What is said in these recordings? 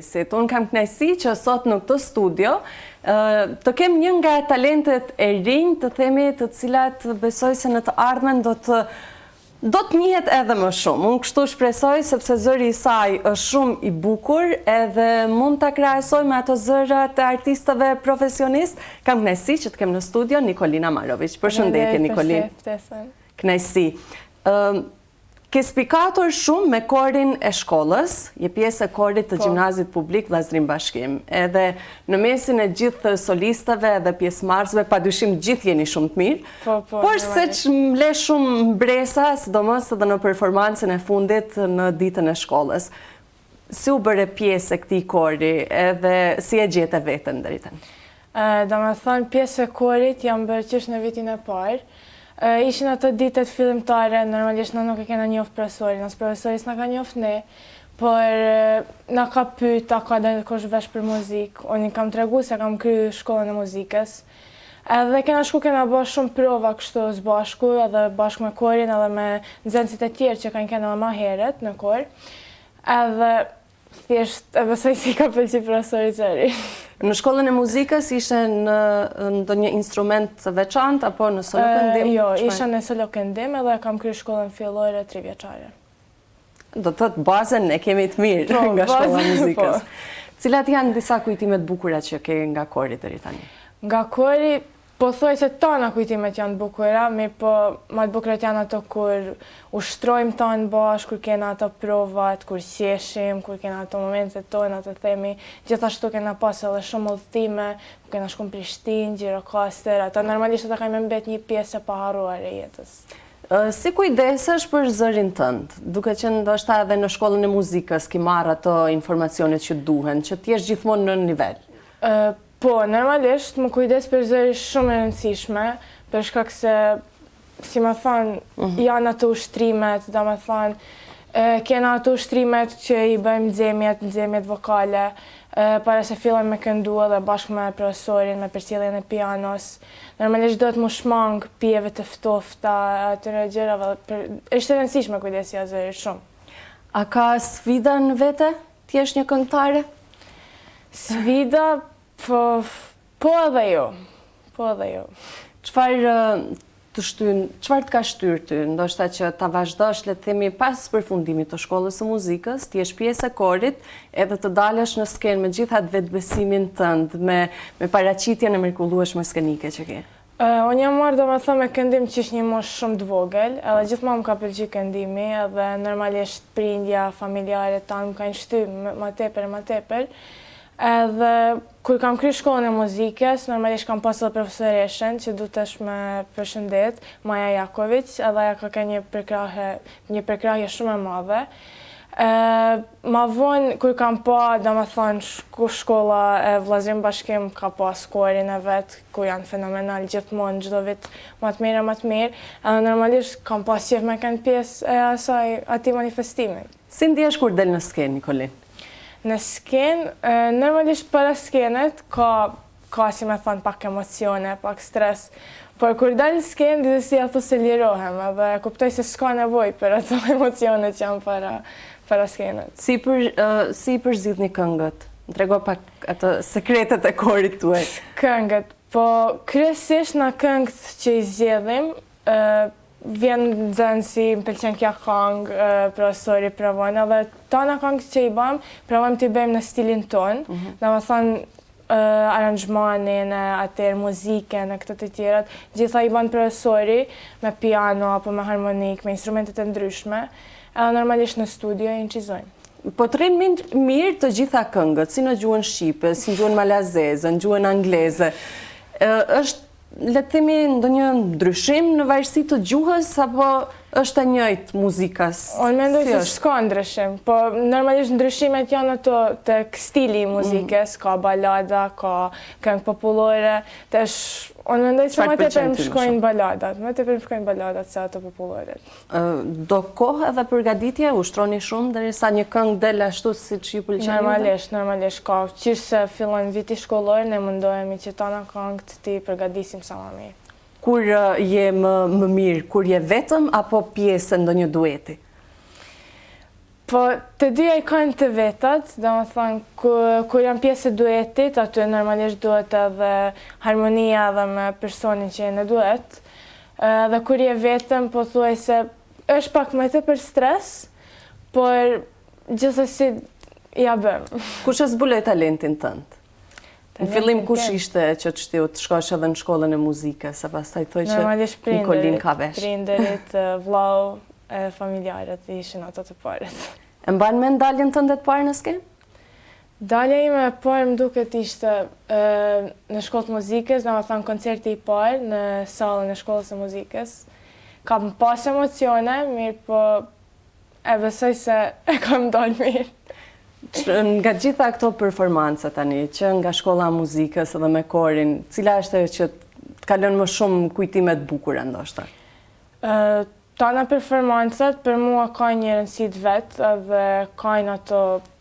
mëngjesit. Unë kam kënaqësi që sot në këtë studio të kem një nga talentet e rinj, të themi të cilat besoj se në të ardhmen do të do të njihet edhe më shumë. Unë kështu shpresoj sepse zëri i saj është shumë i bukur edhe mund ta krahasoj me ato zërat e artistëve profesionistë. Kam kënaqësi që të kem në studio Nikolina Maroviq. Përshëndetje Nikolin. Kënaqësi. Ke spikatur shumë me korin e shkollës, je pjesë e korit të Gjimnazit Publik Vllazërim Bashkim. Edhe në mesin e gjithë solistëve dhe pjesëmarrësve, padyshim gjithë jeni shumë të mirë, po, po, por seç më le shumë mbresa, sidomos edhe në performancën e fundit në ditën e shkollës. Si u bëre pjesë e këtij kori edhe si e gjete veten deri tani? Domethënë, pjesë e korit jam bërë qysh në vitin e parë. Ishin ato ditët fillimtare, normalisht na nuk e kena njoft profesorin, as profesori s'na ka njoft ne, por na ka pyet a ka dikush vesh për muzikë. Unë i kam tregu se kam kry shkollën e muzikës. Edhe kena shku kena bo shumë prova kështu së bashku, edhe bashkë me korin edhe me nxënësit e tjerë që kanë qenë edhe ma herët në kor. Edhe thjesht e besoj se i ka pëlqy profesorit zëri. Në shkollën e muzikës ishe në ndonjë instrument të veçantë apo në solo këndim? Jo, isha në solo këndim edhe kam kry shkollën fillore trivjeçare. Do të thotë bazën e kemi të mirë po, nga shkolla e muzikës. Po. Cilat janë disa kujtime të bukura që ke nga kori deri tani? Nga kori, pothuajse tana kujtimet janë të bukura, mirëpo ma të bukurat janë ato kur ushtrojmë tanë bashkë, kur kena ato provat, kur qeshim, kur kena ato momentet tona të themi, gjithashtu kena pas edhe shumë udhëtime, ku kena shku në Prishtinë, Gjirokastër, ato normalisht ata kanë me mbet një pjesë e paharruar e jetës. Si kujdesesh për zërin tënd, duke qenë ndoshta edhe në shkollën e muzikës ki marrë ato informacionet që duhen, që të jesh gjithmonë në nivel? Po, normalisht me u kujdes për zërin është shumë e rëndësishme, për shkak se, si me thanë, mhm. janë ato ushtrimet, domethanë, kena ato ushtrimet që i bëjmë nxemjet, nxemjet vokale, para se fillojmë me këndu edhe bashkë me profesorin, me përcjelljen e pianos. Normalisht duhet mu shmang pijeve të ftofta, atyre gjërave, për... është e rëndësishme kujdesja e zërit shumë. A ka sfida në vete të jesh një këngëtare? Sfida, po, po edhe jo. Po edhe jo. Çfarë të shtyn, çfarë të ka shtyrë ty, ndoshta që ta vazhdosh, le të themi, pas përfundimit të shkollës së muzikës, të jesh pjesë e korit, edhe të dalësh në skenë me gjithë atë vetëbesimin tënd, me me paraqitjen e mrekullueshme skenike që ke? Unë jam marrë domethënë me këndim qysh një moshë shumë të vogël, edhe gjithmonë më ka pëlqy këndimi, edhe normalisht prindja, familjarët tanë më kanë shty ma tepër e ma tepër. Edhe kur kam kry shkollën e muzikës, normalisht kam pas edhe profesoreshën që du tash me përshëndet, Maja Jakoviq, edhe ajo ka qenë një përkrahje, një përkrahje shumë e madhe. Ma vonë kur kam pa, domethënë, shku shkolla e Vllazërim Bashkim ka pas korin e vet, ku janë fenomenal gjithmonë, çdo vit ma të mirë e ma të mirë, edhe normalisht kam pas qejf me qenë pjesë e asaj, atij manifestimi. Si ndihesh kur del në skenë, Nikolin? Në skenë, normalisht para skenet ka ka si me thanë pak emocione, pak stres, por kur dal në skenë disi a thu se lirohem edhe e kuptoj se s'ka nevojë për ato emocione që janë para para skenet. Si për si i përzgjidhni këngët? Më trego pak ato sekretet e korit tuaj. Këngët, po kryesisht na këngët që i zgjedhim, Vjen nxënësi, më pëlqen kjo kangë, profesori provon edhe tana kangët që i bajmë, provojmë t'i bëjmë në stilin tonë, mm -hmm. aranzhmanin, atëherë muzikën e këto të tjerat, gjitha i ban profesori me piano apo me harmonik, me instrumentet e ndryshme, edhe normalisht në studio i inçizojmë. Po të rrinë mirë të gjitha këngët, si në gjuhën shqipe, si në gjuhën malazeze, në gjuhën angleze. Është le të themi ndonjë ndryshim në varësi të gjuhës apo është e njëjtë muzika? Unë mendoj se s'ka ndryshim, po normalisht ndryshimet janë ato tek stili i mm. muzikës, ka balada, ka këngë popullore, tash unë mendoj se më tepër më shkojnë baladat, më tepër më shkojnë baladat se ato populloret. Do kohë edhe përgatitje, ushtroni shumë derisa një këngë del ashtu siç ju pëlqen? Normalisht, normalisht ka. Qysh se fillon viti shkollor, ne mundohemi që tana këngët t'i përgatisim sa më mirë. Kur je më më mirë, kur je vetëm apo pjesë e ndonjë dueti? Po, të dyja i kanë të vetat, domethënë, kur jam pjesë e duetit, aty normalisht duhet edhe harmonia edhe me personin që je në duet. Dhe kur je vetëm, pothuajse është pak më tepër stres, por gjithsesi ia bëjmë. Kush e zbuloi talentin tënd? Në fillim kush ishte që të shtyu të shkosh edhe në shkollën e muzikës, e pastaj thoj që Nikolin ka vesh. Prindërit, vllau, familjarët ishin ato të parët. E mban mend daljen tënde të parë në skenë? Dalja ime e parë më duket ishte në shkollë të muzikës, domethënë koncerti i parë në sallën e shkollës së muzikës. Kam pas emocione, mirëpo E besoj se e kam dalë mirë. Nga gjitha këto performanca tani, që nga shkolla e muzikës edhe me korin, cila është ajo që të ka lënë më shumë kujtime të bukura ndoshta? Tana performancat për mua kanë një rëndësi të vet edhe kanë ato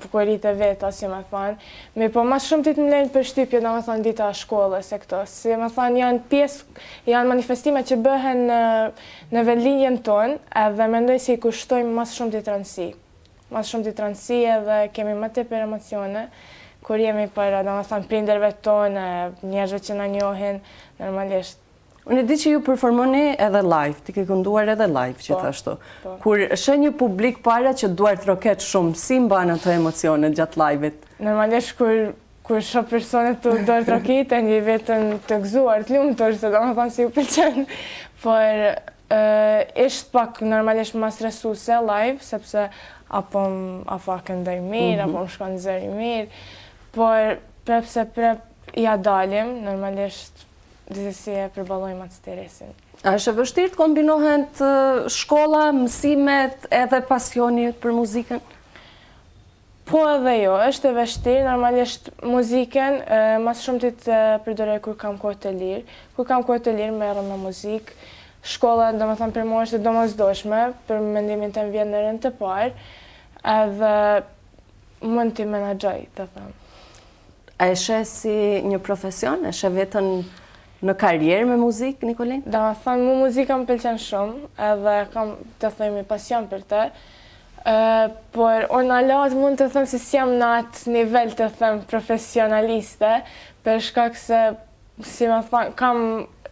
bukuritë e veta, si me thanë. Mirëpo ma shumë të më lejnë përshtypje, domethanë dita e shkollës e këto. Si me thanë janë pjesë, janë manifestime që bëhen në Në vendlindjen tonë, edhe mendoj se i kushtojmë ma së shumti rëndësi. Ma së shumti rëndësi edhe kemi më tepër emocione kur jemi para, domethënë, prindërve tonë, njerëzve që na njohin, normalisht. Unë e di që ju performoni edhe live, ti ke kënduar edhe live po, gjithashtu. Po. Kur sheh një publik para që duartroket shumë, si mban ato emocionet gjatë live-it? Normalisht kur Kur shoh personat tu duartrokit, e ndjej veten të gëzuar, të lumtur, se domethënë se ju pëlqen. Por ishte pak normalisht ma stresuese live, sepse apo apo a këndoj mirë, mm -hmm. apo më shkon zëri mirë, por prep se prep ia dalim, normalisht gjithsesi e përballojmë atë stresin. A është e vështirë të kombinohen shkolla, mësimet edhe pasioni për muzikën? Po edhe jo, është e vështirë, normalisht muzikën ma së shumti e përdoroj kur kam kohë të lirë. Kur kam kohë të lirë merrem me muzikë. Shkolla, domethënë për mua është e domosdoshme, për mendimin tim vjen në rend të parë, edhe mund t'i menaxhoj, të them. A e sheh si një profesion? E sheh veten në karrierë me muzikë, Nikolin? Domethënë, mu muzika më pëlqen shumë, edhe kam, të themi, pasion për të. Por, unë hala mund të them se s'jam në atë nivel të them profesionaliste, për shkak se si me thanë, kam,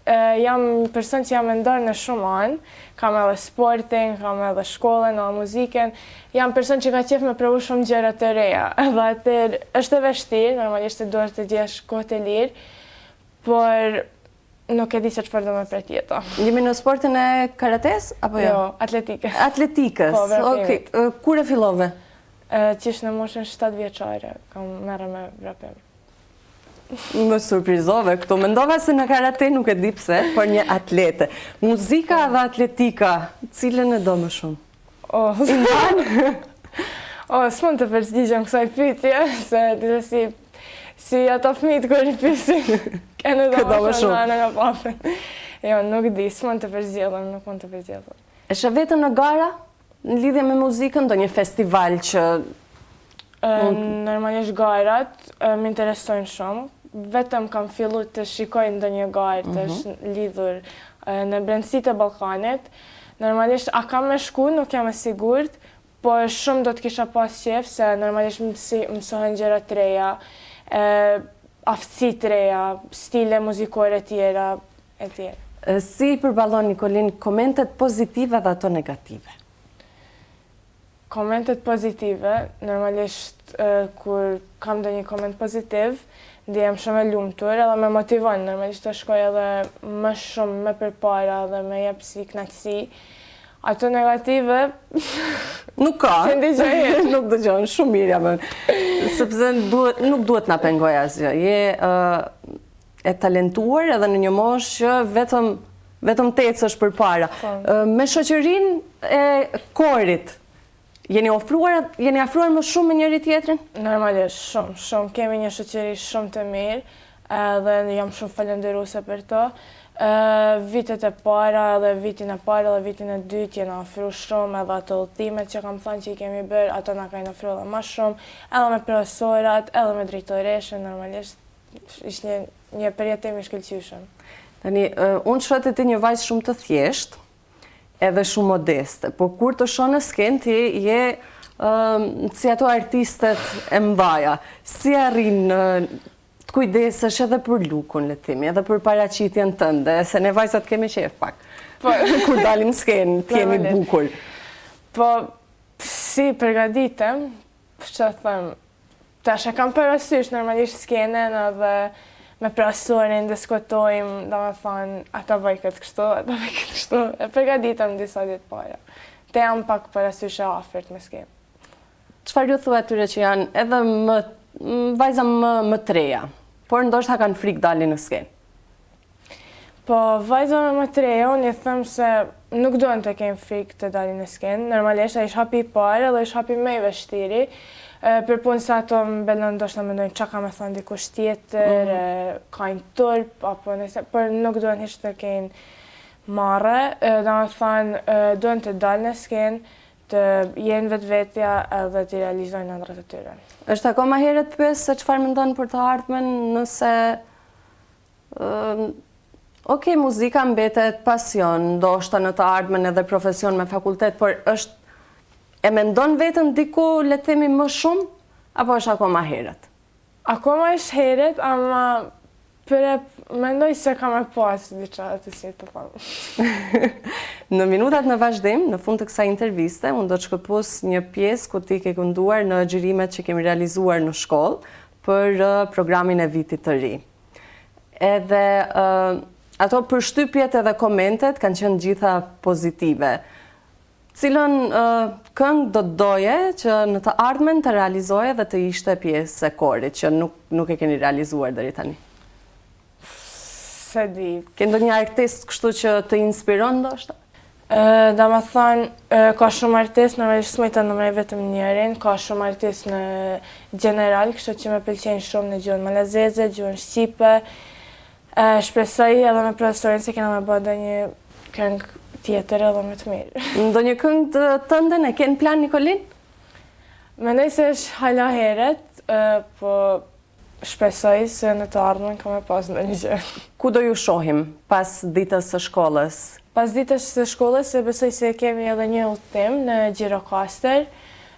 jam një person që jam e ndarë në shumë anë, kam edhe sportin, kam edhe shkollën, edhe muzikën, jam person që ka qef me provu shumë gjëra të reja, edhe atëherë është e vështirë, normalisht se duhet të gjesh kohë të lirë, por nuk e di se çfarë do më pret jeta. Jemi në sportin e karates, apo jo? Jo, atletikës. Atletikës, po, okej. Kur e fillove? Qysh në moshën 7 vjeçare, kam merrem me vrapim. Më surprizove këtu. Mendova se në karate nuk e di pse, por një atlete. Muzika dhe atletika, cilën e do më shumë? Oh, oh, s'mund të përgjigjem kësaj pyetje, se gjithsesi si ata fëmijët kur i pyesin, kë e do më shumë nanën a babën. Jo, nuk di, s'mund të përzgjedhem, nuk mund të përzgjedhem. E sheh veten në gara? Në lidhje me muzikën, ndonjë festival që Normalisht garat më interesojnë shumë. Vetëm kam fillu të shikoj ndonjë garë të mhm. lidhur në brendësi të Ballkanit. Normalisht a kam me shku, nuk jam e sigurt, po shumë do të kisha pas qef se normalisht mësohen gjëra të reja, aftësi të reja, stile muzikore tjera, e tjera. Si i përballon Nikolin komentet pozitive dhe ato negative? Komentet pozitive, normalisht kur kam ndonjë koment pozitiv, ndihem shumë e lumtur edhe më motivon, normalisht të shkoj edhe më shumë më përpara dhe më jep si kënaqësi. Ato negative nuk ka. S'i dëgjoj. Nuk dëgjon, shumë mirë ia bën. Sepse duhet nuk duhet na pengojë asgjë. Je e talentuar edhe në një moshë që vetëm vetëm të ecësh përpara. Po. Me shoqërinë e korit, jeni ofruar, jeni afruar më shumë me njëri tjetrin? Normalisht, shumë, shumë. Kemi një shoqëri shumë të mirë edhe jam shumë falënderuese për to. Vitet e para edhe vitin e parë edhe vitin e dytë jena afru shumë edhe ato udhëtimet që kam thënë që i kemi bërë, ato na kanë afru edhe ma shumë, edhe me profesorat, edhe me drejtoreshën, normalisht Ishte një, një përjetim i shkëlqyeshëm. Tani, unë shoh te ti një vajzë shumë të thjeshtë, edhe shumë modeste, po kur të shoh në skenë ti je... si ato artistet e mdhaja, si arrin të kujdesesh edhe për lukun, le të themi, edhe për paraqitjen tënde, se ne vajzat kemi qejf pak. Po. Kur dalim në skenë, të jemi bukur. Po, si përgatitem, që them, tash e kam parasysh normalisht skenën edhe me profesorin diskutojmë, domethonë, a ta bëj këtë kështu, a ta bëj këtë kështu, e përgatitem disa ditë para. Të jam pak parasysh e afërt me skenë. Çfarë ju thua atyre që janë edhe më vajza më më të reja, por ndoshta kanë frikë dalin në skenë? Po, vajzave më të reja, unë i them se nuk duhen të kenë frikë të dalin në skenë. Normalisht, ai është hapi i parë edhe është hapi më i vështiri. Për punë se ato mbelon ndoshta mendojnë çka ka me thonë dikush tjetër, mm -hmm. kanë turp, apo nëse, por nuk duhen hiç të kenë marre, domethonë, duhen të dalin në skenë, Të jenë vetvetja edhe t'i realizojnë ëndrrat e tyre. Është akoma herët të pyes se çfarë mendon për të ardhmen nëse Ok, muzika mbetet pasion, ndoshta në të ardhmen edhe profesion me fakultet, por është e mendon veten diku, le të themi më shumë, apo është akoma herët? Akoma është herët, ama prap mendoj se kam me pas diçka të si të them. Në minutat në vazhdim, në fund të kësaj interviste, unë do të shkëpus një pjesë ku ti ke kënduar në xhirimet që kemi realizuar në shkollë për programin e vitit të ri. Edhe ato përshtypjet edhe komentet kanë qenë gjitha pozitive. Cilën këngë do të doje që në të ardhmen të realizoje dhe të ishte pjesë e korit, që nuk nuk e keni realizuar deri tani? S'e di. Ke ndonjë artist kështu që të inspiron ndoshta? Domethonë, ka shumë artistë, normalisht s'muj të numëroj vetëm njërin, ka shumë artistë në gjeneral, kështu që më pëlqejnë shumë në gjuhën malazeze, gjuhën shqipe, Shpresoj edhe me profesorin se kena me bë ndonjë këngë tjetër edhe më të mirë. Ndonjë këngë tënden e ke në plan Nikolin? Mendoj se është hala herët, po shpresoj se në të ardhmen kam me pas ndonjë gjë. Ku do ju shohim pas ditës së shkollës? Pas ditës së shkollës besoj se kemi edhe një udhëtim në Gjirokastër.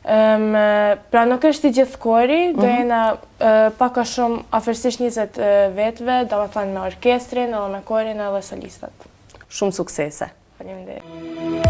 Pra nuk është i gjithë kori, do mhm. jena pak a shumë afërsisht 20 vetëve, domethonë me orkestrin, edhe me korin, edhe solistat. Shumë suksese. Faleminderit.